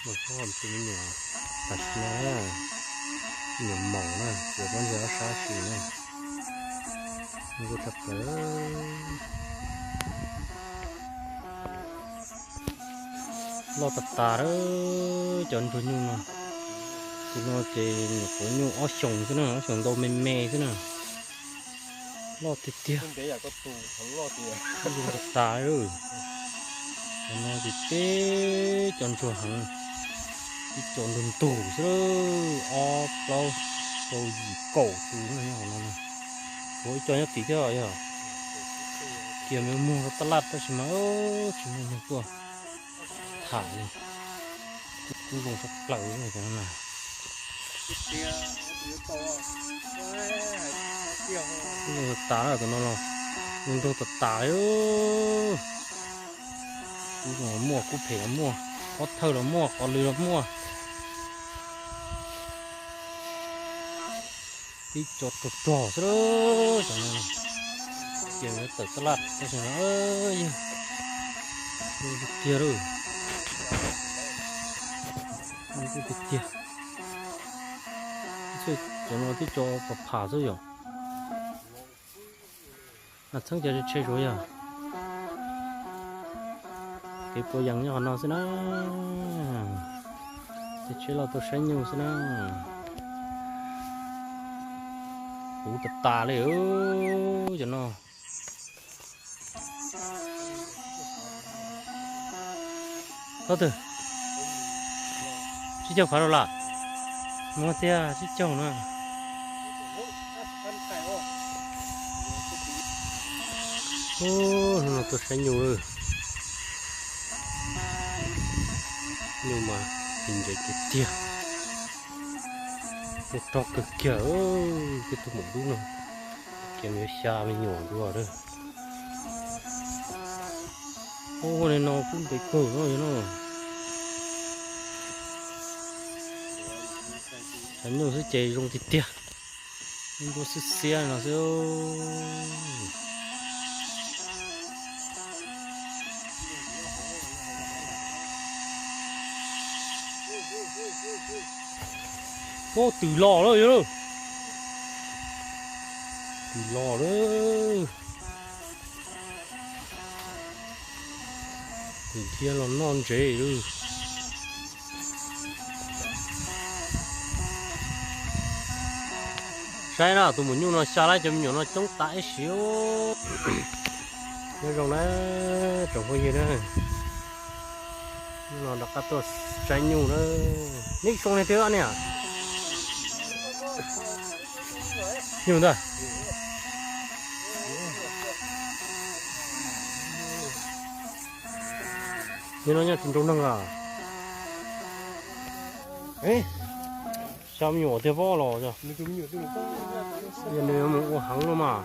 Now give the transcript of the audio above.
Tus me nyuam tam sim no, me nyuam maum na, ces pob ntseg ob sab si na, nkuj tshaj plaws. Loj tas tas lawm cov ntsuag nyuj no. Tus no ces nyuam qhuav nyuj ob xyoos xwb na, ob xyoos ntau me me xwb na. Loj tiag tiag. Zoo tas tas lawm. Cov no ces teb cov ntsuag heev, ib co ntug ntug xwb, ob plaub rau yim kaum tus no nyob hauv no. Tshuav ib co nyob tid thiab yog. Kiag me muag rau taj laj tab sis mas tsis muaj neeg tuaj tham li. Kub zoo tshaj plaws cov no na. Kub zoo tas tas lawm tus no los, zoo nraug tas tas li. Kub zoo los muaj, kub phem los muaj, pob thawj los muaj, qos lws los muaj. Ib co rog rog xwb lawm cov no. Ces tawm taj laj tab sis no yog tiag lawm. Tiag tiag. Cov no twb co pham pham xwb yom. Txheeb cov tshe tshe suav yog. Kev puas yees nyob qhov no xwb na. Tej tsheb loj tuaj saib nyuj xwb na. Puv tas tas li cov no. Ob tug tsib caug phav rau lam, muag tiag tsib caug no. Hnub no tuaj saib nyuj lawm. Nyuj mas ntsev tiag tiag. Nyuj rog kawg kiag, twb tuaj mus dub no. Kiag me xya me nyuam dua lawm. Ub, no kub ntev kawg no yog no. Cov nyuj xwb ces zoo tiag tiag. Ib nruab xiab xiab no xwb. Ub, twm los lawm yog lawm. Twm los lawm. Twm dhia los noj ntsev lawm. Saib na, tus maum nyuj no xya lawm, cov me nyuam no coob tas ib sim. Nyob zoo na tsoom phooj ywg na, hnub no rov qab tuaj saib nyuj na. Neb zoo li twg ne? Nyuj ntag. Nyuj no nyob tsis nrau neeg a. Xya me nyuam tiag pob los. Yog nws mus ua heev no mas.